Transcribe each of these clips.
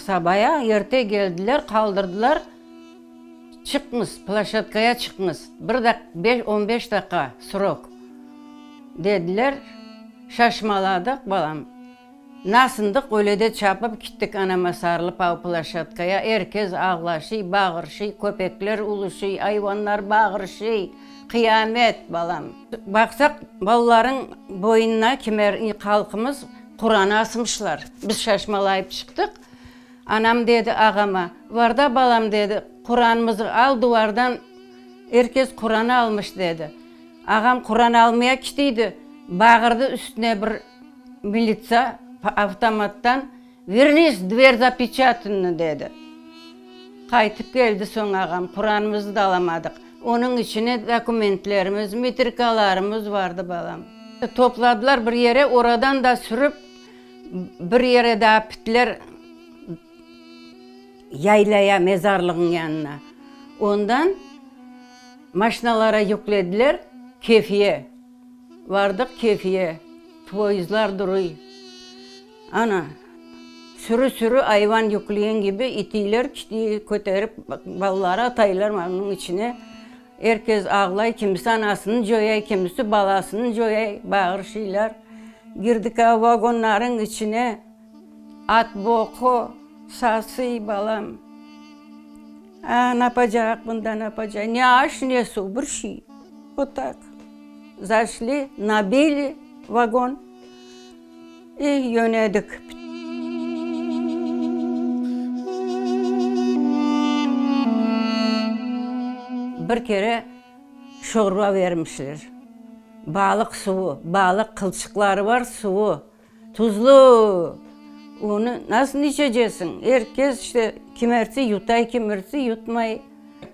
Sabaya erte keldiler, qaldırdılar, çıqıñız, ploşadkaya çıqıñız, bir daq, beş, on beş daqqa srok, dediler. Şaşmaladıq, balam. Nasındıq, öyle de çapıp kittik anama sarılıp av ploşadkaya, er kez ağlaşıy, bağırşıy, köpekler uluşıy, ayvanlar bağırşıy, qıyamet, balam. Baqsaq, balalarıñ boynuna kimer halqımız Quran asmışlar. Biz şaşmalayıp çıqtıq. Anam dedi ağama, Varda, balam, dedi, Quranımızı al duvardan, er kes Quran almış, dedi. Ağam Quran almaya kitiydi, bağırdı üstüne bir militsa avtomattan, Vernis, dver zapeçatannı, dedi. Qaytıp keldi soñ ağam, Quranımızı da alamadıq. Onıñ içine dokumentlerimiz, metrikalarımız vardı, balam. Topladılar bir yere, oradan da sürip bir yere daa pitler, yaylaya, mezarlığıñ yanına. Ondan maşinalara yüklediler, Kefiye. Vardıq Kefiye, poyezdlar duruy. Ana, sürü-sürü ayvan yükleyen kibi itiyler, kitiy köterip balaları ataylar onıñ içine. Er kes ağlay, kimisi anasını coyay, kimisi balasını coyay, bağırışıylar. Girdik a vagonlarıñ içine, at boqu, sasıy balam. A, napacaq bunda, napacaq, ne aş, ne suv, bir şey. Vot tak, zaşli, nabili vagon i yönedik. Bir kere şorba bermişler, balıq suvu, balıq qılçıqları bar, suvu. Tuzlu! Onı nasıl içecesiñ? Er kes işte kimersi yutay, kimersi yutmay.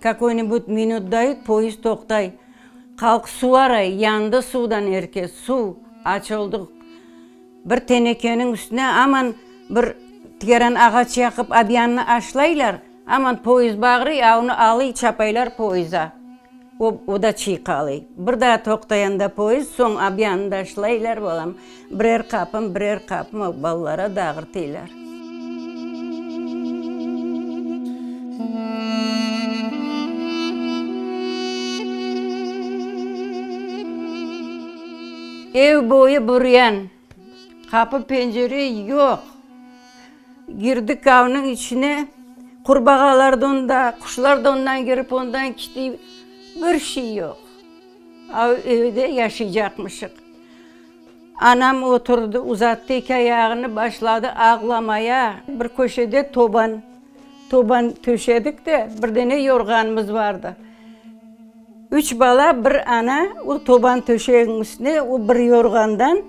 Kakoy-nibud minut dayut, poyezd toqtay. Halq suv aray, yandı suvdan er kes, suv, aç olduq. Bir tenekeniñ üstüne aman bir tgeran ağaç yaqıp abyanını aşlaylar, aman poyezd bağırıy, a onı alıy, çapaylar poyeza. O, o da çiy qalıy. Bir daa toqtayanda poyezd, soñ abyanı da aşlaylar, balam, birer qapım, birer qapım o balalara dağırtıylar. Ev boyu buryan, qapı pencere yoq. Girdik avnıñ içine, qurbağalar da onda, quşlar da ondan kirip ondan kiti, bir şey yoq. Av evde yaşaycaqmışıq. Anam oturdı, uzattı eki ayağını, başladı ağlamaya. Bir köşede toban, toban töşedik de, bir dene yorğanımız vardı. Üç bala, bir ana o toban töşeginiñ üstüne o bir yorğandan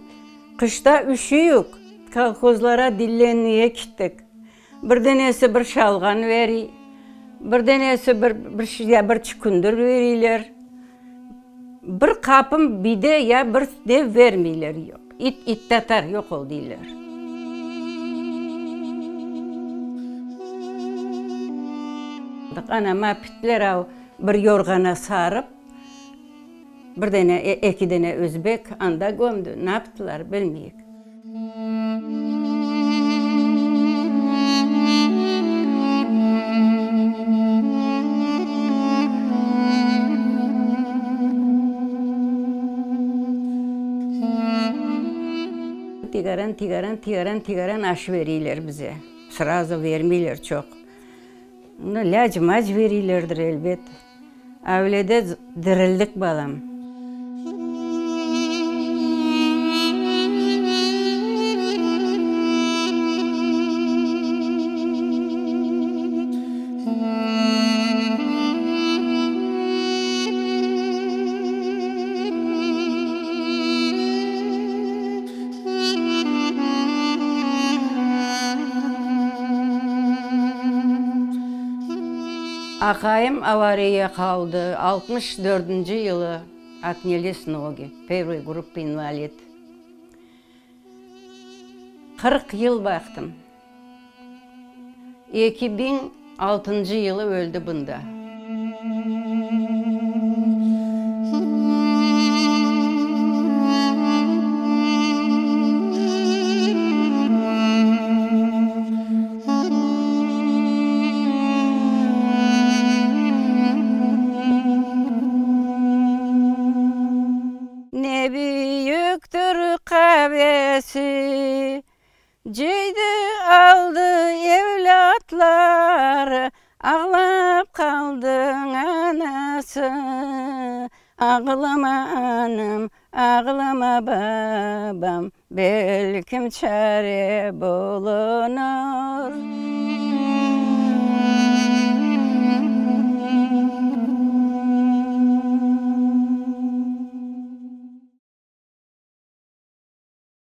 qışta üşüyük. Kolhozlara dillenmeye kittik. Bir denesi bir şalğan veriy, bir denesi bir bir şey ya bir çükündir veriyler. Bir qapım bide ya bir ne vermeyler, yoq. İt, it tatar, yoq ol deyler. Anama pitler av bir yorğana sarıp, Bir dene, eki dene özbek anda gömdü, naptılar, bilmeyik. Tigaran, tigaran, tigaran, tigaran aş beriyler bize. Srazu vermeyler çoq. Lâc-mac beriylerdir, elbet. Avlede dirildik, balam. Aqayım avariya qaldı, 64-nci yılı otnyalis nogi, pervıy gruppa invalid. 40 yıl baqtım. 2006-ncı yılı öldi bunda. Harabesi. Cıydı aldı evlâtları, Ağlap qaldı anası. Ağlama anam, ağlama babam, Belkim çare bulunır.